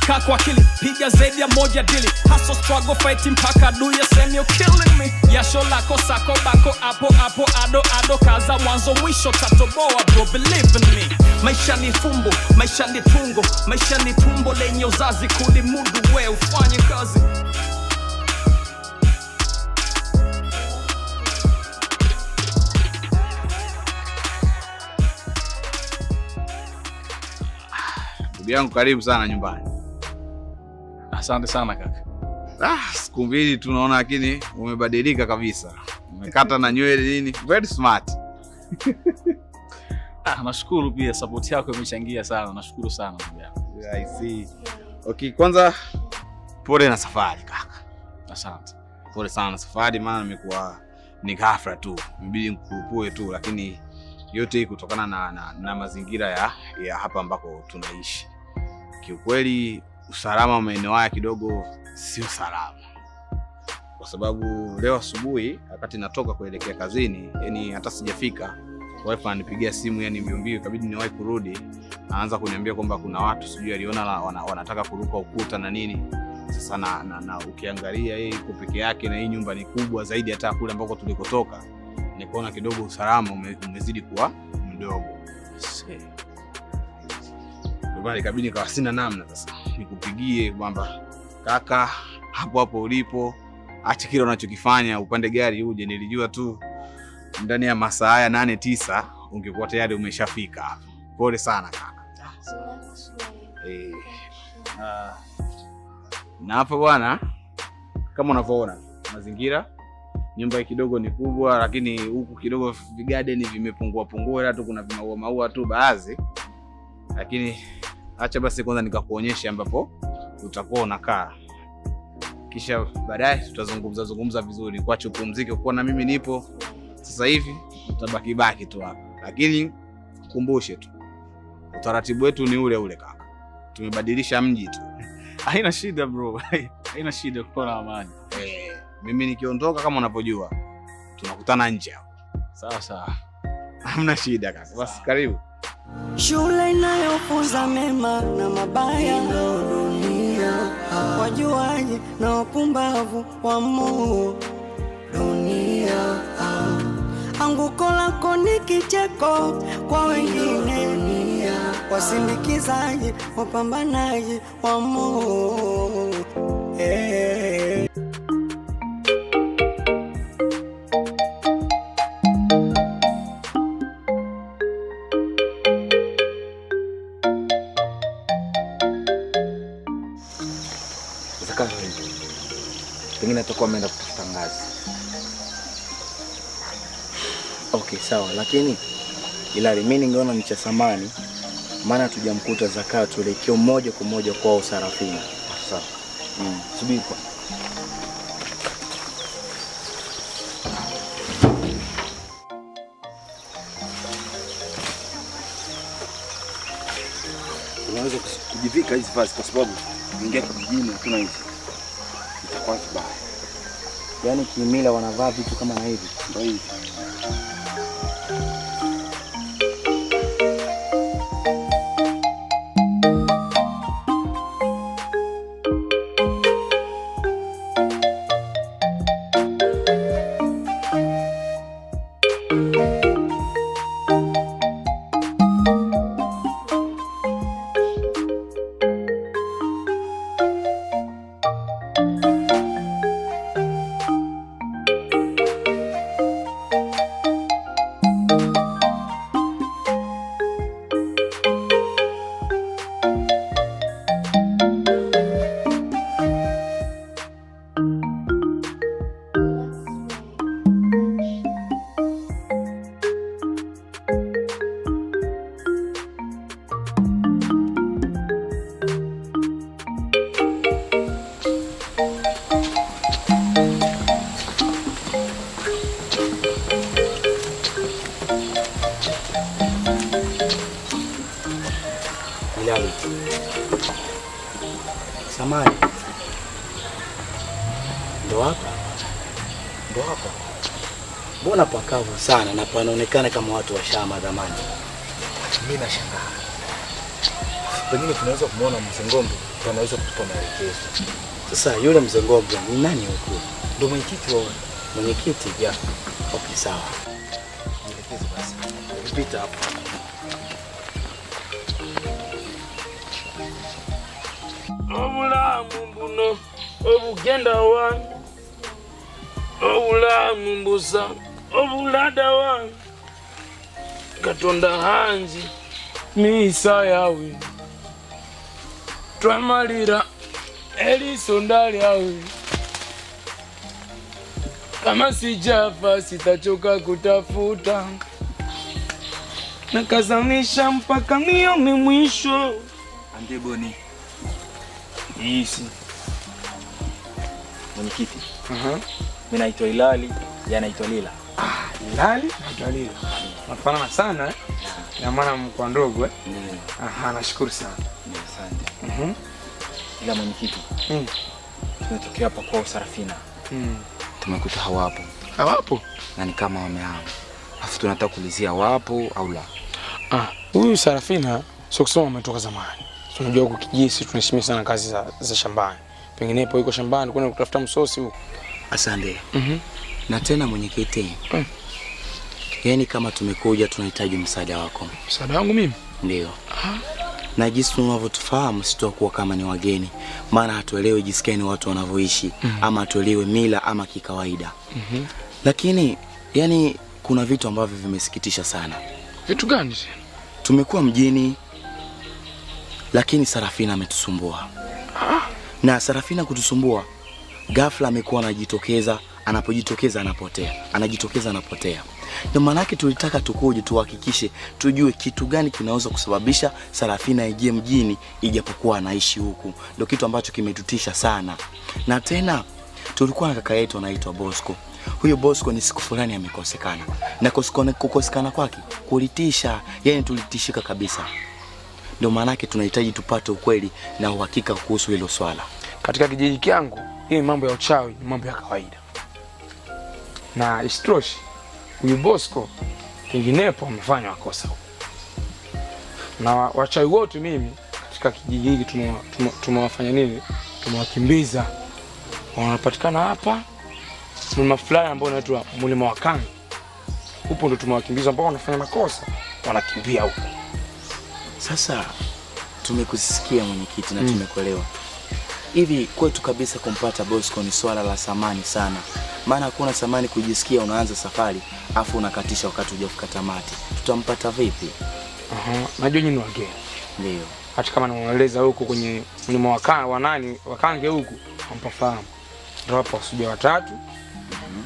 Kaa kwa akili, piga zaidi ya moja dili. Hustle, struggle, fight mpaka adui aseme you killing me. Jasho lako sako bako apo apo ado ado kaza mwanzo mwisho tatoboa bro, believe in me. Maisha ni fumbo, maisha ni tungo, maisha ni tumbo lenye uzazi kulimudu we ufanye kazi. Ndugu yangu, karibu sana nyumbani. Asante sana kaka. Ah, siku mbili tu naona, lakini umebadilika kabisa, umekata na nywele nini, very smart. Ah, nashukuru pia support yako imechangia sana. Nashukuru sana ndugu yangu. Yeah, I see. Okay, kwanza pole na safari kaka. Asante. Pole sana na safari, maana imekuwa ni ghafla tu, imebidi nikukurupue tu, lakini yote hii kutokana na mazingira ya hapa ambako tunaishi. Kiukweli usalama wa maeneo haya kidogo sio salama, kwa sababu leo asubuhi wakati natoka kuelekea kazini, yani hata sijafika, wife ananipigia simu yani mbio mbio, ikabidi niwahi kurudi. Anaanza kuniambia kwamba kuna watu sijui aliona wanataka kuruka ukuta na nini. Sasa na ukiangalia yeye yuko peke yake na hii nyumba ni kubwa zaidi hata kule ambako tulikotoka, nikaona kidogo usalama umezidi kuwa mdogo. Ndio maana ikabidi nikawa sina namna sasa nikupigie kwamba kaka, hapo hapo ulipo, acha kile unachokifanya upande gari uje. Nilijua tu ndani ya masaa haya 8 9 ungekuwa tayari umeshafika hapa. Pole sana kaka. Na hapa bwana, kama unavyoona mazingira, nyumba hii kidogo ni kubwa, lakini huku kidogo vigarden vimepungua pungua, ila tu kuna vimaua maua tu baadhi, lakini acha basi kwanza nikakuonyesha ambapo utakuwa unakaa, kisha baadaye tutazungumza zungumza vizuri. Kuacha upumzike, kwa na mimi nipo sasa hivi, utabaki baki tu hapa, lakini kumbushe tu utaratibu wetu ni ule ule kaka, tumebadilisha mji tu. Haina shida bro. Haina shida, kuwa na amani. Mimi nikiondoka kama unavyojua tunakutana nje hapo. Sawa sawa. Hamna shida kaka. Basi karibu. Shule inayofunza mema na mabaya ndo dunia, wajuaji na wapumbavu wa moo dunia. Anguko lako ni kicheko kwa wengine, wasindikizaji, wapambanaji wa moo eh. Zakayo pengine atakuwa ameenda kutafuta ngazi. Okay, sawa, lakini Ilali, mimi ningeona ni cha samani, maana tujamkuta Zakayo, tuelekeo moja kwa moja kwao Sarafina. Sawa. Subiri kwa. Unaweza kujivika hizi vazi kwa sababu kuingia kijijini hatuna hizi, itakuwa vibaya. Yaani kimila wanavaa vitu kama na hivi. Ndio hivi. Bilali. Samani. Ndo hapa? Ndo hapa. Mbona pakavu sana na panaonekana kama watu washama zamani. Mimi nashangaa. Pengine tunaweza kumwona Mzee Ngombe. Ndio anaweza kutupa maelekezo. Sasa yule mzee Ngombe ni nani huku? Ndio mwenyekiti wa Mwenyekiti? Yeah. Okay, sawa. Nielekeze basi. Pita hapo. Obulamu buno obugenda wa, obulamu mbusa obulada wa, Katonda hanji misa yawe twamalira elisonda lyawe, kama sijafa sitachoka kutafuta, nakazamisha mpaka nione mwisho. Andeboni. Isi. Mwenyekiti. Mimi naitwa Ilali, yeye anaitwa Lila. Ilali naitwa Lila. Nafanana sana eh? Na maana mko ndogo eh? Ndio. Aha, nashukuru sana. Ndio, asante. Ila mwenyekiti. Tumetokea hapa kwa Sarafina. Tumekuta hawapo. Hawapo? Na ni kama wamehama. Alafu tunataka kuulizia wapo au la. Ah, huyu Sarafina sio kusema ametoka zamani. Tunajua huko kijiji tunaheshimia sana kazi za shambani. Penginepo yuko shambani kwenda kutafuta msosi huko. Asante. Na tena mwenyekiti. Yaani kama tumekuja tunahitaji msaada wako. Msaada wangu mimi? Ndio. Na jinsi tunavyotufahamu sitakuwa kama ni wageni, maana hatuelewi jinsi gani watu wanavyoishi ama hatuelewi mila ama kikawaida. Lakini yani kuna vitu ambavyo vimesikitisha sana. Vitu gani tena? Tumekuwa mjini lakini Sarafina ametusumbua. Na Sarafina kutusumbua, ghafla amekuwa anajitokeza, anapojitokeza anapotea, anajitokeza anapotea. Ndio maana yake tulitaka tukuje tuhakikishe tujue kitu gani kinaweza kusababisha Sarafina aingie mjini ijapokuwa anaishi huku. Ndio kitu ambacho kimetutisha sana. Na tena tulikuwa na kaka yetu anaitwa Bosco. Huyo Bosco ni siku fulani amekosekana. Na kukosekana kwake kulitisha, yani tulitishika kabisa. Ndio maana yake tunahitaji tupate ukweli na uhakika kuhusu hilo swala. Katika kijiji changu hii mambo ya uchawi ni mambo ya kawaida. Na isitoshe huyu Bosco penginepo amefanya makosa huko. Na wachawi wote mimi katika kijiji hiki tumewafanya nini? Tumewakimbiza. Wanapatikana hapa mlima fulani ambao unaitwa mlima wa Kangi. Hupo ndo tumewakimbiza ambao wanafanya makosa, wanakimbia huko. Sasa tumekusikia mwenyekiti na tumekuelewa. Hivi kwetu kabisa kumpata Bosco ni swala la thamani sana. Maana hakuna thamani kujisikia unaanza safari afu unakatisha wakati hujafika tamati. Tutampata vipi? Najua nyinyi ni wageni. Ndio. Hata kama namueleza huko kwenye mlima wa wa nani, wa Kange huku, hampafahamu. Ndio hapo wasuja watatu.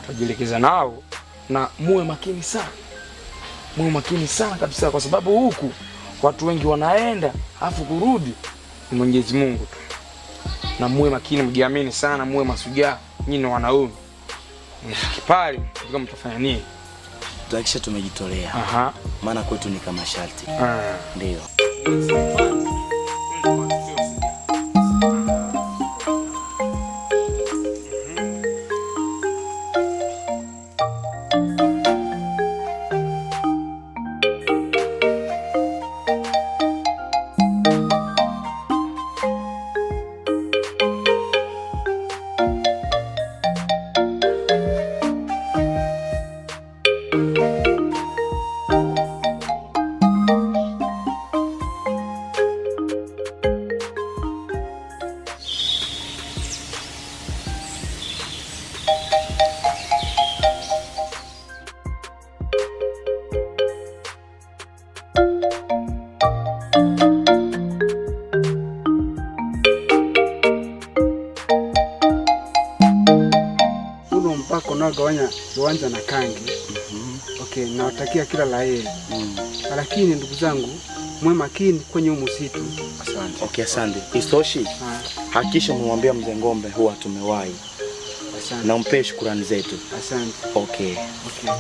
Tutajielekeza nao na muwe makini sana. Muwe makini sana kabisa kwa sababu huku watu wengi wanaenda afu kurudi ni Mwenyezi Mungu tu. Na muwe makini, mjiamini sana, muwe mashujaa, nyinyi ni wanaume. Msikipali, kama mtafanya nini? Tutahakikisha tumejitolea. Maana kwetu ni kama sharti. Ndio. Gawanya kiwanja na Kangi. Okay, nawatakia kila la heri. Lakini ndugu zangu, mwe makini kwenye huu msitu. Asante. Okay, asante. Isitoshi, hakikisha umemwambia mzee Ngombe huwa tumewahi. Asante. Na umpe shukrani zetu. Asante. Okay. Okay.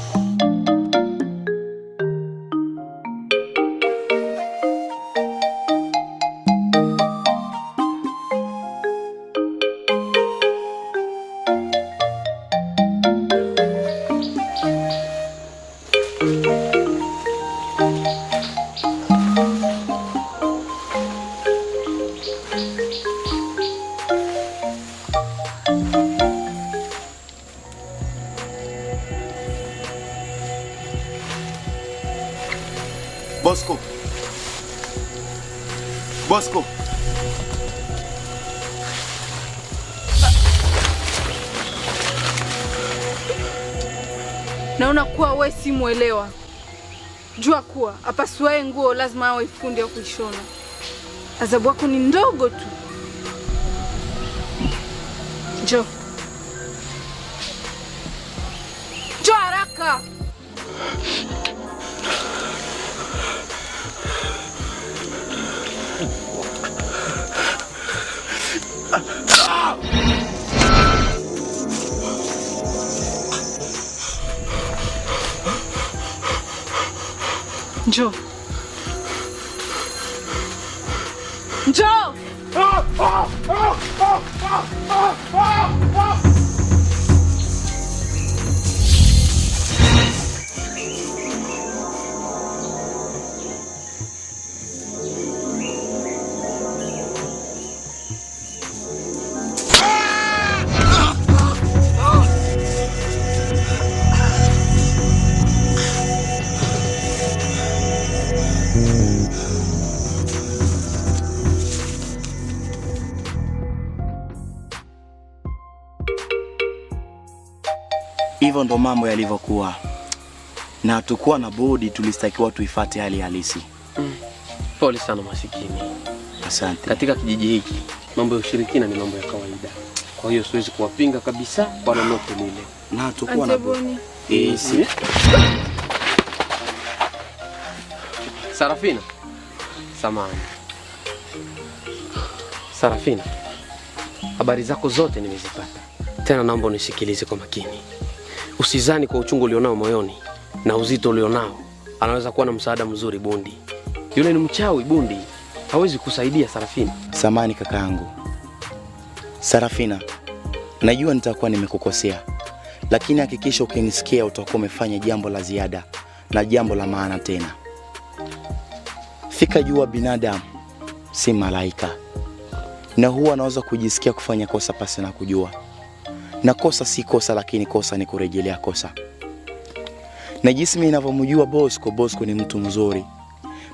Bosco. Bosco. Naona kuwa we si mwelewa. Jua kuwa apasuaye nguo lazima awe fundi wa kuishona. Adhabu yako ni ndogo tu. Njoo. Njoo haraka. Njoo. Njoo. Hivyo ndo mambo yalivyokuwa, na hatukuwa na budi, tulistakiwa tuifate hali halisi. Pole sana masikini. Asante. Katika kijiji hiki mambo ya ushirikina ni mambo ya kawaida, kwa hiyo siwezi kuwapinga kabisa kwa lolote lile. Na hatukuwa na budi. Eh, Sarafina, samahani. Sarafina, habari zako zote nimezipata. Tena naomba unisikilize kwa makini. Usizani kwa uchungu ulionao moyoni na uzito ulionao anaweza kuwa na msaada mzuri Bundi. Yule ni mchawi Bundi, hawezi kusaidia Sarafina. Samani kakaangu. Sarafina, najua nitakuwa nimekukosea, lakini hakikisha ukinisikia utakuwa umefanya jambo la ziada na jambo la maana tena. Fika jua binadamu si malaika, na huwa anaweza kujisikia kufanya kosa pasi na kujua. Na kosa si kosa, lakini kosa ni kurejelea kosa. Na jinsi mimi ninavyomjua Bosco, Bosco ni mtu mzuri.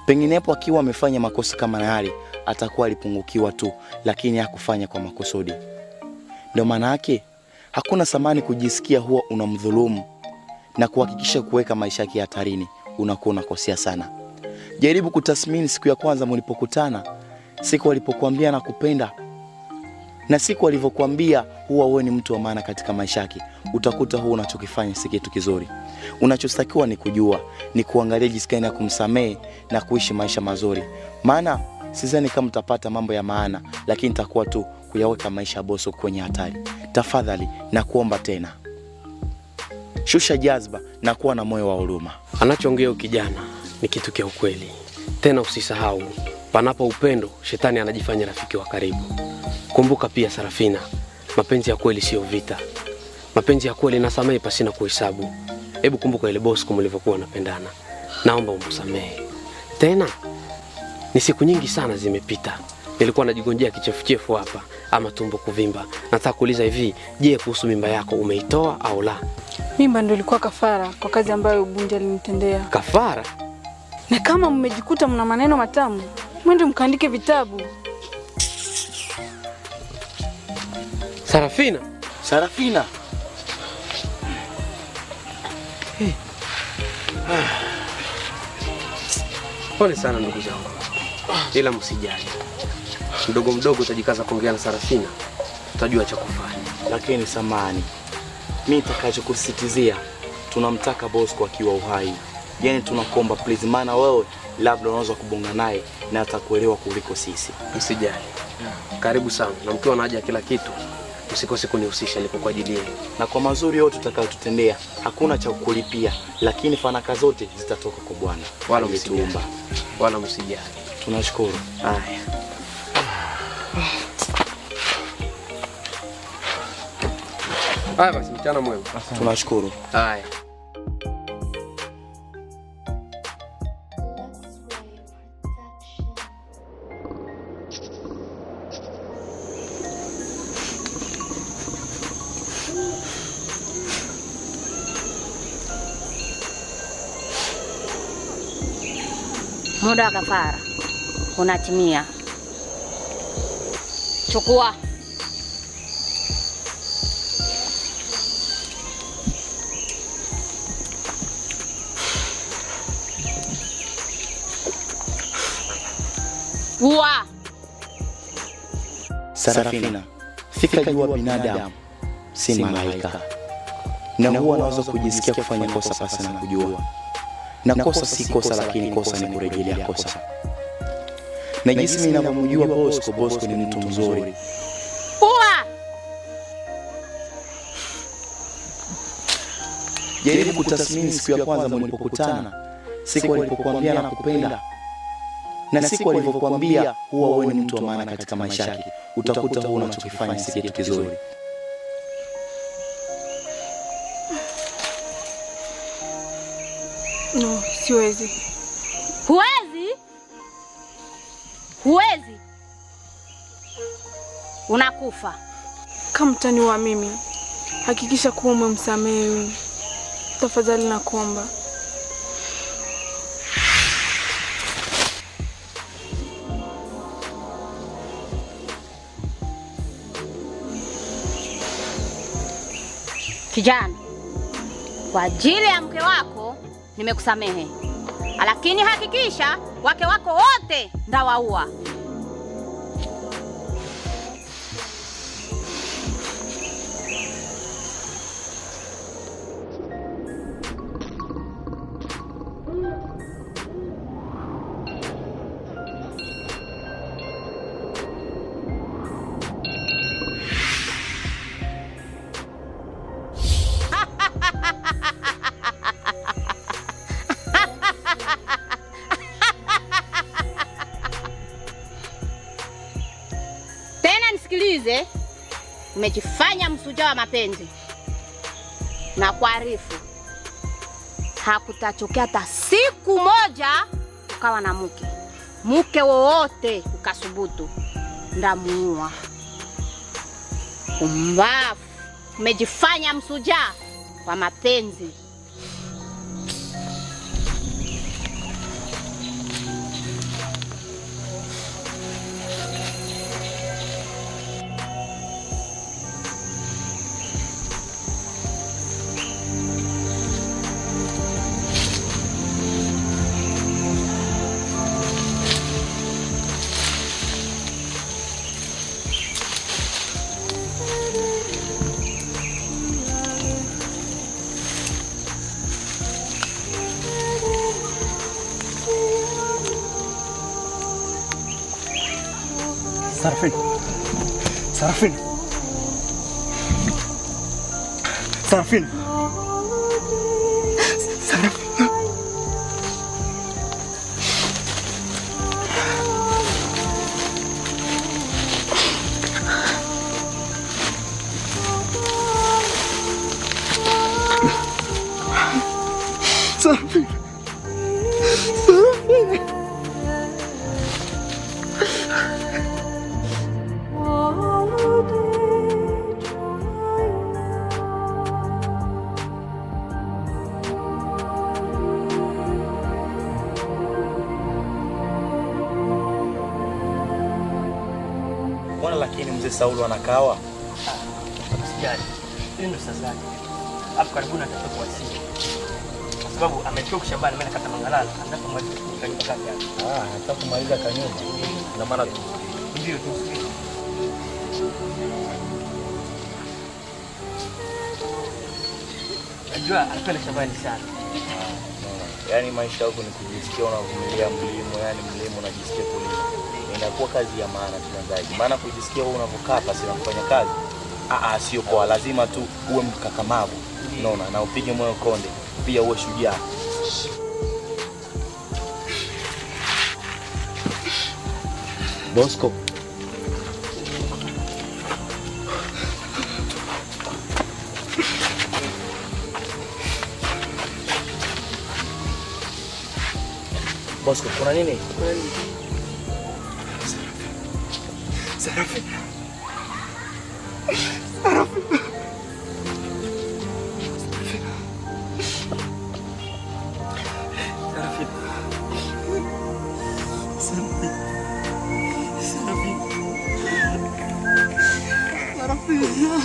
Penginepo akiwa amefanya makosa kama na yale, atakuwa alipungukiwa tu, lakini hakufanya kwa makusudi. Ndio maana yake hakuna samani kujisikia huwa unamdhulumu na kuhakikisha kuweka maisha yake hatarini, unakuwa unakosea sana. Jaribu kutathmini siku ya kwanza mlipokutana, siku alipokuambia nakupenda na siku alivyokuambia huwa wewe ni mtu wa maana katika maisha yake, utakuta huwa unachokifanya si kitu kizuri. Unachostakiwa ni kujua, ni kuangalia jinsi gani ya kumsamehe na kuishi maisha mazuri. Maana sidhani kama utapata mambo ya maana, lakini itakuwa tu kuyaweka maisha ya Bosco kwenye hatari. Tafadhali nakuomba tena, shusha jazba na kuwa na moyo wa huruma. Anachoongea huyu kijana ni kitu cha ukweli. Tena usisahau, panapo upendo shetani anajifanya rafiki wa karibu. Kumbuka pia Sarafina, mapenzi ya kweli sio vita. Mapenzi ya kweli nasamehe pasina kuhesabu. Hebu kumbuka ile Bosco mlivyokuwa wanapendana. Naomba umsamehe. Tena ni siku nyingi sana zimepita. Nilikuwa najigonjea kichefuchefu hapa ama tumbo kuvimba. Nataka kuuliza hivi, je, kuhusu mimba yako umeitoa au la? Mimba ndio ilikuwa kafara kwa kazi ambayo Bundi alinitendea. Kafara? Na kama mmejikuta mna maneno matamu, mwende mkaandike vitabu. Sarafina. Sarafina. Hey. Pole sana ndugu zangu, ila msijali, mdogo mdogo utajikaza kuongea na Sarafina, utajua cha kufanya. Lakini samani, mimi nitakachokusisitizia, tunamtaka Bosco akiwa uhai. Yaani tunakuomba please, maana wewe labda unaweza kubonga naye na atakuelewa kuliko sisi. Msijali, karibu sana, na mkiwa na haja ya kila kitu msikose kunihusisha, niko kwa ajili yenu. Na kwa mazuri yote utakayotutendea hakuna cha kukulipia, lakini fanaka zote zitatoka kwa Bwana Wala aliyetuumba. msijali, wala msijali. Tunashukuru. Haya. Haya basi, mchana mwema. Tunashukuru. Haya. Muda wa kafara unatimia. Chukua. Ua. Sarafina, fika jua binadamu si malaika, na huwa anaweza kujisikia kufanya kosa pasi na kujua, na kosa si kosa, lakini kosa ni kurejelea kosa. Na jinsi mimi ninavyomjua Bosco, Bosco ni mtu mzuri. Ua. Jaribu kutathmini siku ya kwanza mlipokutana, siku alipokuambia nakupenda na siku alivyokuambia huwa wewe ni mtu wa maana katika maisha yake, utakuta huwa unachokifanya si kitu kizuri. No, siwezi. Huwezi? Huwezi? Unakufa. Kama mtaniua mimi, hakikisha kuwa umemsamehe huyu. Tafadhali nakuomba. Kijana, kwa ajili ya mke wako nimekusamehe, lakini hakikisha wake wako wote ndawaua. Tena nisikilize, umejifanya msuja wa mapenzi na kuarifu, hakutachokea hata siku moja ukawa na mke mke wowote ukasubutu, ndamuua. Umbafu, umejifanya msuja wa mapenzi. Sarafina. Sarafina. Sarafina. Sarafina. Sarafina. Sarafina. Mbona lakini mzee Saulo anakawa? Usijali. Hili ndo sasa zake. Hapo karibuni atakuwa kuwasili. Kwa sababu ametoka shambani mimi nakata mangalala, anataka kumaliza kanyumba kake hapo. Ah, anataka kumaliza kanyumba. Ina maana tu. Ndio tumsubiri. Najua anapenda shambani sana. Yaani maisha huko ni kujisikia unavumilia mlimo, yani mlimo unajisikia kulima. Inakuwa kazi ya maana tena zaidi. Maana kujisikia wewe unavokaa pasi na kufanya kazi, sio poa. Lazima tu uwe mkakamavu. Unaona, na upige moyo konde, pia uwe shujaa. Bosco. Bosco, kuna nini? Kuna nini? Sarafina. Sarafina. Sarafina. Sarafina.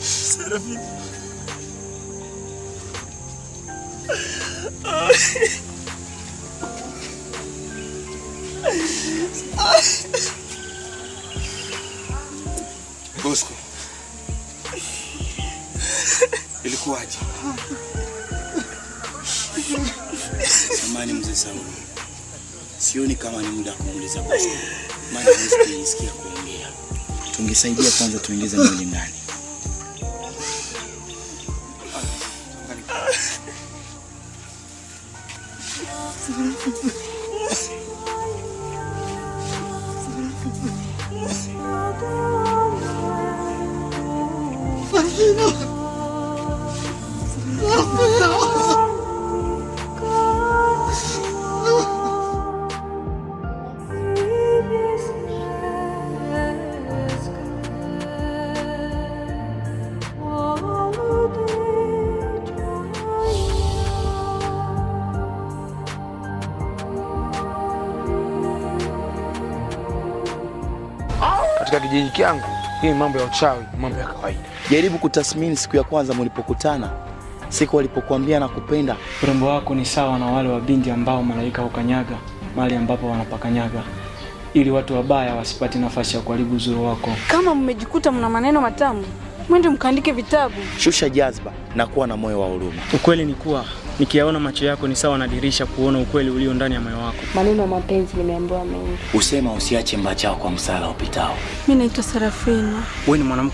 Serafina. Bosco, ilikuwaje? Samahani mzee Saulo, sioni kama ni muda wa kumuuliza Bosco, maana hawezi kujisikia kuongea. Tungesaidia kwanza tuingize mwili ndani. Sarafina. Sarafina. Katika kijiji changu hii mambo ya uchawi ni mambo ya kawaida. Jaribu kutathmini siku ya kwanza mlipokutana, siku walipokuambia nakupenda. Urembo wako ni sawa na wale wa binti ambao malaika hukanyaga mahali ambapo wanapakanyaga, ili watu wabaya wasipate nafasi ya kuharibu uzuri wako. Kama mmejikuta mna maneno matamu, mwende mkaandike vitabu. Shusha jazba na kuwa na moyo wa huruma. Ukweli ni kuwa nikiyaona macho yako ni sawa na dirisha kuona ukweli ulio ndani ya moyo wako. Maneno ya mapenzi nimeambiwa mengi. Usema usiache mbachao kwa msala upitao. Mimi naitwa Sarafina. Wewe ni mwanamke